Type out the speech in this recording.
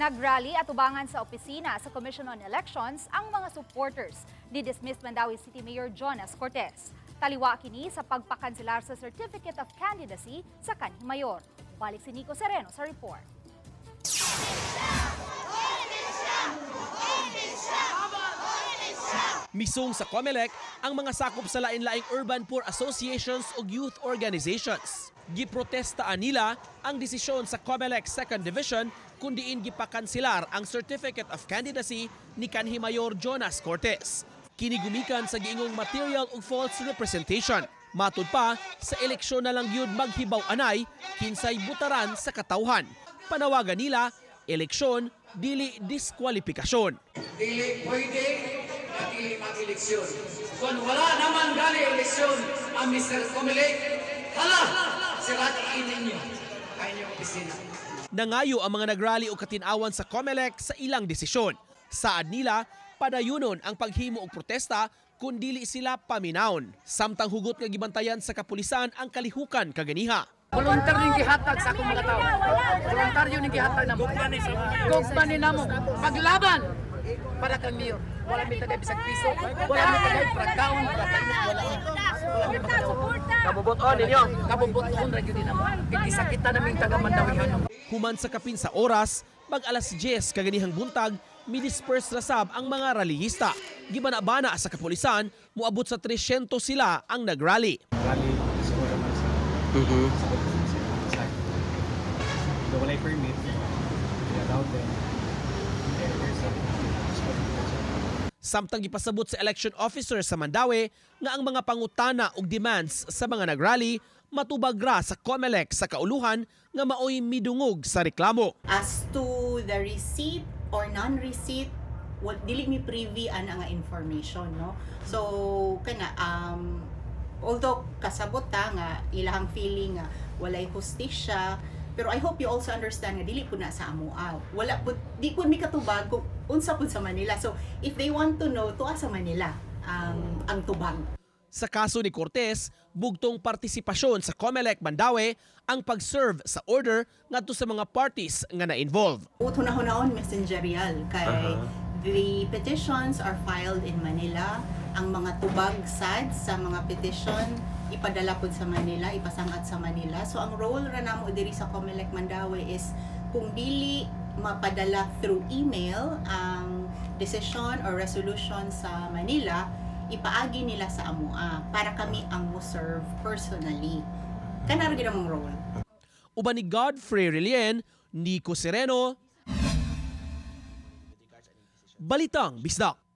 Nagrally at ubangan sa opisina sa Commission on Elections ang mga supporters ni dismissed Mandaue City Mayor Jonas Cortes. Taliwa kini sa pagpakanselar sa Certificate of Candidacy sa kanhing mayor. Balik si Nico Sereno sa report. Misung sa COMELEC ang mga sakop sa lain-laing urban poor associations ug youth organizations. Giprotestaan nila ang desisyon sa COMELEC Second Division kung diin gipakanselar ang Certificate of Candidacy ni kanhi Mayor Jonas Cortes. Kini gumikan sa giingong material ug false representation. Matud pa, sa eleksyon na lang gyud maghibaw anay kinsay butaran sa katawhan. Panawagan nila, eleksyon dili diskwalifikasyon. Dili pwede na dili mag-eleksyon. Kung wala naman gali eleksyon ang Mr. Comelec, hala, siratiin ninyo ang inyong opisina. Nangayo ang mga nagrally o katinawan sa COMELEC sa ilang desisyon. Saad nila, padayunon ang paghimo og protesta kung dili sila paminawon. Samtang hugot nga gibantayan sa kapulisan ang kalihukan kaganiha. Voluntaryo ning gihatag sa akong mga tao. Voluntaryo ning gihatag namo. Gugma ni namo. Paglaban para kang mayor. Wala mi tagay bisag piso, wala mi tagay prakaon, wala wala. Wala mi makatao. Kabubuton ninyo. Kabubuton ra gyud namo. Kay gisakitan naming taga Mandawihanon. Human sa kapin sa oras, mag alas 10 kaganihang buntag, midisperse ra sab ang mga rallyista. Gibana-bana sa kapulisan, moabot sa 300 sila ang nagrally. Rally siguro man sa sa site. So walay permit, they allowed them. And there's a Samtang gipasabot sa election officer sa Mandaue nga ang mga pangutana ug demands sa mga nagrally matubag ra sa COMELEC sa kauluhan nga maoy midungog sa reklamo. As to the receipt or non-receipt, dili mi privy ana nga information, no? So kana although kasabot ta nga ilahang feeling nga walay hustisya, pero I hope you also understand nga dili pud na sa amoa. Wala pud, di pud mi katubag kung unsa pud sa Manila. So if they want to know, tuwa sa Manila ang tubag. Sa kaso ni Cortes, bugtong partisipasyon sa COMELEC Mandaue ang pag-serve sa order ngadto sa mga parties nga na-involve. Hunahunahon messengerial kay the petitions are filed in Manila. Ang mga tubag sad sa mga petition ipadala pud sa Manila, ipasangat sa Manila. So ang role ra namo diri sa COMELEC Mandaue is kung dili mapadala through email ang decision or resolution sa Manila, ipaagi nila sa amoa para kami ang mo serve personally. Kana ra gyud among role. Uban ni Godfrey Relien, Nico Sereno, Balitang Bisdak.